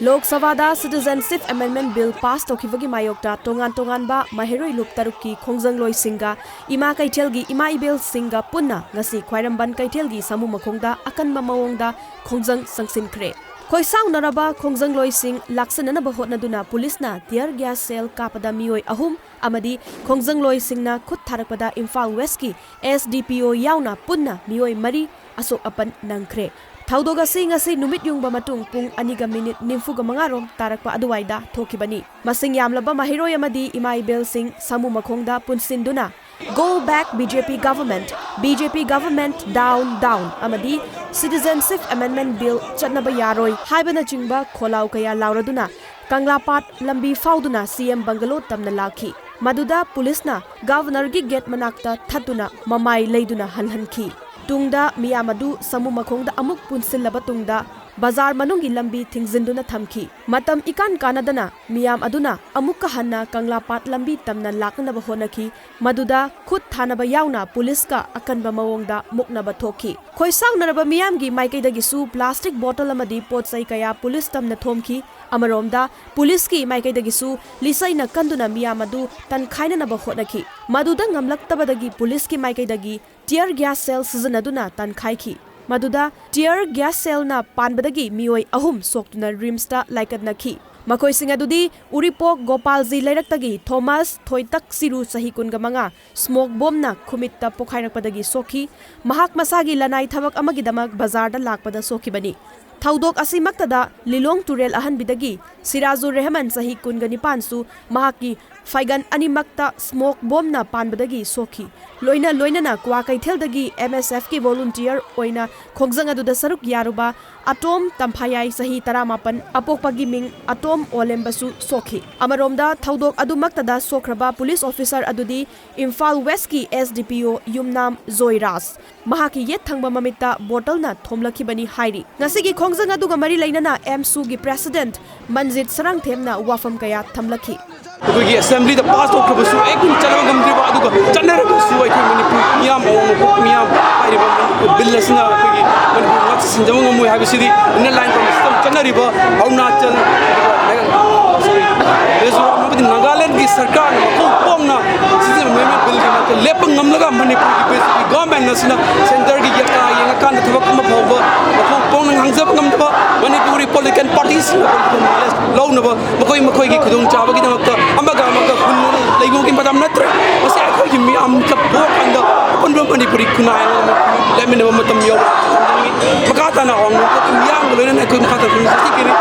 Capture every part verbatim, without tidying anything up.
ꯂꯣꯛ ꯁꯚꯥꯗ Citizenship Amendment Bill pass ꯇꯧꯈꯤꯕꯒꯤ ꯃꯥꯌꯣꯛꯇ ꯇꯣꯉꯥꯟ ꯇꯣꯉꯥꯟꯕ ꯃꯍꯩꯔꯣꯏ ꯂꯨꯞ ꯇꯔꯨꯛꯀꯤ ꯈꯣꯡꯖꯪꯂꯣꯏꯁꯤꯡꯒ ꯏꯃꯥ ꯀꯩꯊꯦꯜꯒꯤ ꯏꯃꯥ ꯏꯕꯦꯜꯁꯤꯡꯒ ꯄꯨꯟꯅ ꯉꯁꯤ ꯈ꯭ꯋꯥꯏꯔꯝꯕꯟ ꯀꯩꯊꯦꯜꯒꯤ ꯁꯥꯃꯨ ꯃꯈꯣꯡꯗ ꯑꯀꯟꯕ ꯃꯑꯣꯡꯗ ꯈꯣꯡꯖꯪ ꯆꯪꯁꯤꯟꯈ꯭ꯔꯦ꯫ ꯈꯣꯏꯁꯥꯎꯅꯔꯕ ꯈꯣꯡꯖꯪꯂꯣꯏꯁꯤꯡ ꯂꯥꯛꯁꯤꯟꯅꯅꯕ ꯍꯣꯠꯅꯗꯨꯅ ꯄꯨꯂꯤꯁꯅ tear gas shell ꯀꯥꯞꯄꯗ ꯃꯤꯑꯣꯏ ꯑꯍꯨꯝ ꯑꯃꯗꯤ ꯈꯣꯡꯖꯪꯂꯣꯏꯁꯤꯡꯅ ꯈꯨꯠ ꯊꯥꯔꯛꯄꯗ ꯏꯝꯐꯥꯜ ꯋꯦꯁꯀꯤ S D P O ꯌꯥꯎꯅ ꯄꯨꯟꯅ ꯃꯤꯑꯣꯏ ꯃꯔꯤ ꯑꯁꯣꯛ ꯑꯄꯟ ꯅꯪꯈ꯭ꯔꯦ꯫ ꯊꯧꯗꯣꯛ ꯑꯁꯤ ꯉꯁꯤ ꯅꯨꯃꯤꯠ ꯌꯨꯡꯕ ꯃꯇꯨꯡ ꯄꯨꯡ ꯑꯅꯤꯒ ꯃꯤꯅꯤꯠ ꯅꯤꯐꯨꯒ ꯃꯉꯥ ꯔꯣꯝ ꯇꯥꯔꯛꯄ ꯑꯗꯨꯋꯥꯏꯗ ꯊꯣꯛꯈꯤꯕꯅꯤ꯫ ꯃꯁꯤꯡ ꯌꯥꯝꯂꯕ ꯃꯍꯩꯔꯣꯏ ꯑꯃꯗꯤ ꯏꯃꯥ ꯏꯕꯦꯜꯁꯤꯡ ꯁꯥꯃꯨ ꯃꯈꯣꯡꯗ ꯄꯨꯟꯁꯤꯟꯗꯨꯅ "Go back B J P government, B J P government down down" ꯑꯃꯗꯤ "Citizenship Amendment Bill ꯆꯠꯅꯕ ꯌꯥꯔꯣꯏ" ꯍꯥꯏꯕꯅꯆꯤꯡꯕ ꯈꯣꯜꯂꯥꯎ ꯀꯌꯥ ꯂꯥꯎꯔꯗꯨꯅ ꯀꯪꯂꯥꯄꯥꯠ ꯂꯝꯕꯤ ꯐꯥꯎꯗꯨꯅ C M bungalow ꯇꯝꯅ ꯂꯥꯛꯈꯤ꯫ ꯃꯗꯨꯗ ꯄꯨꯂꯤꯁꯅ Governorꯒꯤ gate ꯃꯅꯥꯛꯇ ꯊꯠꯇꯨꯅ ꯃꯃꯥꯏ ꯂꯩꯗꯨꯅ ꯍꯜꯍꯟꯈꯤ꯫ ꯇꯨꯡꯗ ꯃꯤꯌꯥꯝ ꯑꯗꯨ ꯁꯥꯃꯨ ꯃꯈꯣꯡꯗ ꯑꯃꯨꯛ ꯄꯨꯟꯁꯤꯜꯂꯕ ꯇꯨꯡꯗ ꯕꯖꯥꯔ ꯃꯅꯨꯡꯒꯤ ꯂꯝꯕꯤ ꯊꯤꯡꯖꯤꯟꯗꯨꯅ ꯊꯝꯈꯤ꯫ ꯃꯇꯝ ꯏꯀꯥꯟ ꯀꯥꯟꯅꯗꯅ ꯃꯤꯌꯥꯝ ꯑꯗꯨꯅ ꯑꯃꯨꯛꯀ ꯍꯟꯅ ꯀꯪꯂꯥꯄꯥꯠ ꯂꯝꯕꯤ ꯇꯝꯅ ꯂꯥꯛꯅꯅꯕ ꯍꯣꯠꯅꯈꯤ꯫ ꯃꯗꯨꯗ ꯈꯨꯠ ꯊꯥꯅꯕ ꯌꯥꯎꯅ ꯄꯨꯂꯤꯁꯀ ꯑꯀꯟꯕ ꯃꯑꯣꯡꯗ ꯃꯨꯛꯅꯕ ꯊꯣꯛꯈꯤ꯫ ꯈꯣꯏꯁꯥꯎꯅꯔꯕ ꯃꯤꯌꯥꯝꯒꯤ ꯃꯥꯏꯀꯩꯗꯒꯤꯁꯨ plastic bottle ꯑꯃꯗꯤ ꯄꯣꯠ ꯆꯩ ꯀꯌꯥ ꯄꯨꯂꯤꯁ ꯇꯝꯅ ꯊꯣꯝꯈꯤ꯫ ꯑꯃꯔꯣꯝꯗ ꯄꯨꯂꯤꯁꯀꯤ ꯃꯥꯏꯀꯩꯗꯒꯤꯁꯨ ꯂꯤꯆꯩꯅ ꯀꯟꯗꯨꯅ ꯃꯤꯌꯥꯝ ꯑꯗꯨ ꯇꯟꯈꯥꯏꯅꯅꯕ ꯍꯣꯠꯅꯈꯤ꯫ ꯃꯗꯨꯗ ꯉꯝꯂꯛꯇꯕꯗꯒꯤ ꯄꯨꯂꯤꯁꯀꯤ ꯃꯥꯏꯀꯩꯗꯒꯤ tear gas shell ꯁꯤꯖꯤꯟꯅꯗꯨꯅ ꯇꯟꯈꯥꯏꯈꯤ꯫ ꯃꯗꯨꯗ tear gas shellꯅ ꯄꯥꯟꯕꯗꯒꯤ ꯃꯤꯑꯣꯏ ꯑꯍꯨꯝ ꯁꯣꯛꯇꯨꯅ RIMSꯇ ꯂꯥꯏꯀꯠꯅꯈꯤ꯫ ꯃꯈꯣꯏꯁꯤꯡ ꯑꯗꯨꯗꯤ ꯎꯔꯤꯄꯣꯛ ꯒꯣꯄꯥꯜꯖꯤ ꯂꯩꯔꯛꯇꯒꯤ ꯊꯣꯃꯥꯁ ꯊꯣꯏꯇꯛ ꯁꯤꯔꯨ, ꯆꯍꯤ ꯀꯨꯟꯒ ꯃꯉꯥ, smoke bombꯅ ꯈꯨꯃꯤꯠꯇ ꯄꯣꯈꯥꯏꯔꯛꯄꯗꯒꯤ ꯁꯣꯛꯈꯤ꯫ ꯃꯍꯥꯛ ꯃꯁꯥꯒꯤ ꯂꯅꯥꯏ ꯊꯕꯛ ꯑꯃꯒꯤꯗꯃꯛ ꯕꯖꯥꯔꯗ ꯂꯥꯛꯄꯗ ꯁꯣꯛꯈꯤꯕꯅꯤ꯫ ꯊꯧꯗꯣꯛ ꯑꯁꯤꯃꯛꯇꯗ ꯂꯤꯂꯣꯡ ꯇꯨꯔꯦꯜ ꯑꯍꯟꯕꯤꯗꯒꯤ ꯁꯤꯔꯥꯖꯨꯔ ꯔꯦꯍꯃꯟ, ꯆꯍꯤ ꯀꯨꯟꯒ ꯅꯤꯄꯥꯟꯁꯨ ꯃꯍꯥꯛꯀꯤ ꯐꯩꯒꯟ ꯑꯅꯤꯃꯛꯇ smoke bombꯅ ꯄꯥꯟꯕꯗꯒꯤ ꯁꯣꯛꯈꯤ꯫ ꯂꯣꯏꯅ ꯂꯣꯏꯅꯅ ꯀ꯭ꯋꯥꯀꯩꯊꯦꯜꯗꯒꯤ MSFꯀꯤ volunteer ꯑꯣꯏꯅ ꯈꯣꯡꯖꯪ ꯑꯗꯨꯗ ꯁꯔꯨꯛ ꯌꯥꯔꯨꯕ ꯑꯇꯣꯝ ꯇꯝꯐꯥꯌꯥꯏ, ꯆꯍꯤ ꯇꯔꯥꯃꯥꯄꯟ, ꯑꯄꯣꯛꯄꯒꯤ ꯃꯤꯡ ꯑꯇꯣꯝ ꯑꯣꯂꯦꯝꯕꯁꯨ ꯁꯣꯛꯈꯤ꯫ ꯑꯃꯔꯣꯝꯗ ꯊꯧꯗꯣꯛ ꯑꯗꯨꯃꯛꯇꯗ ꯁꯣꯛꯈ꯭ꯔꯕ police officer ꯑꯗꯨꯗꯤ ꯏꯝꯐꯥꯜ ꯋꯦꯁꯀꯤ S D P O ꯌꯨꯝꯅꯥꯝ ꯖꯣꯏꯔꯥꯖ꯫ ꯃꯍꯥꯛꯀꯤ ꯌꯦꯠ ꯊꯪꯕ ꯃꯃꯤꯠꯇ bottleꯅ ꯊꯣꯝꯂꯛꯈꯤꯕꯅꯤ ꯍꯥꯏꯔꯤ꯫ ꯉꯁꯤꯒꯤ ꯈꯣꯡꯖꯪ ꯑꯗꯨꯒ ꯃꯔꯤ ꯂꯩꯅꯅ AMSUꯒꯤ president ꯃꯟꯖꯤꯠ ꯁꯔꯥꯡꯊꯦꯝꯅ ꯋꯥꯐꯝ ꯀꯌꯥ ꯊꯝꯂꯛꯈꯤ꯫ ꯑꯩꯈꯣꯏꯒꯤ assemblyꯗ pass ꯇꯧꯈ꯭ꯔꯕꯁꯨ ꯑꯦꯛ ꯆꯠꯅꯕ ꯉꯝꯗ꯭ꯔꯤꯕ, ꯑꯗꯨꯒ ꯆꯠꯅꯔꯒꯁꯨ ꯑꯩꯈꯣꯏ ꯃꯅꯤꯄꯨꯔ ꯃꯤꯌꯥꯝ, ꯑꯋꯥꯡ ꯅꯣꯡꯄꯣꯛ ꯃꯤꯌꯥꯝ ꯍꯥꯏꯔꯤꯕ bill ꯑꯁꯤꯅ ꯑꯩꯈꯣꯏꯒꯤ ꯃꯅꯤꯄꯨꯔ ꯉꯥꯛ ꯁꯦꯟꯖꯕ ꯉꯝꯃꯣꯏ ꯍꯥꯏꯕꯁꯤꯗꯤ inner line committee system ꯆꯠꯅꯔꯤꯕ ꯑꯔꯨꯅꯥꯆꯜ, ꯁꯣꯔꯤ, ꯃꯤꯖꯣꯔꯥꯝ ꯑꯃꯗꯤ ꯅꯥꯒꯥꯂꯦꯟꯒꯤ ꯁꯔꯀꯥꯔꯅ ꯃꯈꯣꯡ ꯄꯣꯡꯅ ꯁꯤꯖꯤꯟꯅꯕ ꯕꯤꯜꯒꯤ ꯃꯥꯌꯣꯛꯇ ꯂꯦꯞꯄ ꯉꯝꯂꯒ ꯃꯅꯤꯄꯨꯔꯒꯤ ꯕꯤ ꯖꯦ ꯄꯤ ꯒꯣꯔꯃꯦꯟ ꯑꯁꯤꯅ ꯁꯦꯟꯇꯔꯒꯤ ꯌꯦꯛꯇ ꯌꯦꯡꯉꯀꯥꯟꯗ ꯊꯕꯛ ꯑꯃ ꯐꯥꯎꯕ ꯃꯈꯣꯡ ꯄꯣꯡꯅ ꯉꯥꯡꯖꯕ ꯉꯝꯗꯕ, ꯃꯅꯤꯄꯨꯔꯒꯤ ꯄꯣꯂꯤꯇꯤꯀꯦꯜ ꯄꯥꯔꯇꯤꯁꯤꯡꯅ ꯂꯧꯅꯕ ꯃꯈꯣꯏ ꯃꯈꯣꯏꯒꯤ ꯈꯨꯗꯣꯡꯆꯥꯕꯒꯤꯗꯃꯛꯇ ꯑꯃꯒ ꯑꯃꯒ ꯍꯨꯟꯅ ꯂꯩꯉꯨꯒꯤ ꯃꯇꯝ ꯅꯠꯇ꯭ꯔꯦ꯫ ꯃꯁꯤ ꯑꯩꯈꯣꯏꯒꯤ ꯃꯤꯌꯥꯝ ꯄꯣꯛꯑꯀꯥꯟꯗ ꯑꯄꯨꯟꯕ ꯃꯅꯤꯄꯨꯔꯤ ꯈꯨꯟꯅꯥꯏ ꯑꯃ ꯂꯦꯞꯃꯤꯟꯅꯕ ꯃꯇꯝ ꯌꯧꯔꯦ꯫ ꯃꯈꯥ ꯇꯥꯅ ꯑꯋꯥꯡ ꯅꯣꯡꯄꯣꯛꯀꯤ ꯃꯤꯌꯥꯝꯒ ꯂꯣꯏꯅꯅ ꯑꯩꯈꯣꯏ ꯃꯈꯥ ꯇꯥꯅ ꯈꯨꯟꯅꯥꯏ ꯆꯠꯊꯈꯤꯅꯤ꯫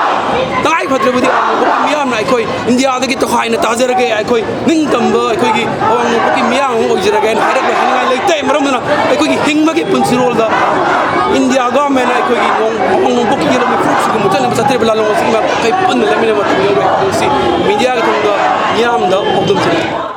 ꯇꯉꯥꯏ ꯐꯗ꯭ꯔꯕꯗꯤ ꯑꯋꯥꯡ ꯅꯣꯡꯄꯣꯛꯀꯤ ꯃꯤꯌꯥꯝꯅ ꯑꯩꯈꯣꯏ ꯏꯟꯗꯤꯌꯥꯗꯒꯤ ꯇꯣꯈꯥꯏꯅ ꯇꯥꯖꯔꯒꯦ, ꯑꯩꯈꯣꯏ ꯅꯤꯡꯇꯝꯕ ꯑꯩꯈꯣꯏꯒꯤ ꯑꯋꯥꯡ ꯅꯣꯡꯄꯣꯛꯀꯤ ꯃꯤꯌꯥꯝ ꯑꯃ ꯑꯣꯏꯖꯔꯒꯦ ꯍꯥꯏꯅ ꯍꯥꯏꯔꯛꯂꯦ꯫ ꯍꯥꯏꯅꯤꯡꯉꯥꯏ ꯂꯩꯇꯦ꯫ ꯃꯔꯝ ꯑꯗꯨꯅ ꯑꯩꯈꯣꯏꯒꯤ ꯍꯤꯡꯕꯒꯤ ꯄꯨꯟꯁꯤꯔꯣꯜꯗ ꯏꯟꯗꯤꯌꯥ ꯒꯣꯔꯃꯦꯟꯅ ꯑꯩꯈꯣꯏꯒꯤ ꯅꯣꯡ-, ꯑꯋꯥꯡ ꯅꯣꯡꯄꯣꯛꯀꯤ ꯌꯦꯜꯍꯧꯃꯤ ꯐꯨꯔꯨꯞꯁꯤꯡꯒ ꯃꯨꯠꯊꯠꯅꯕ ꯆꯠꯊꯔꯤꯕ ꯂꯥꯜꯂꯣꯡ ꯑꯁꯤꯒꯤ ꯃꯥꯌꯣꯛꯇ ꯑꯩꯈꯣꯏ ꯄꯨꯟꯅ ꯂꯦꯞꯃꯤꯟꯅꯕ ꯃꯇꯝ ꯌꯧꯔꯦ ꯍꯥꯏꯕꯁꯤ ꯃꯤꯗꯤꯌꯥꯒꯤ ꯊꯣꯡꯗ ꯃꯤꯌꯥꯝꯗ ꯄꯥꯎꯗꯝꯖꯔꯤ꯫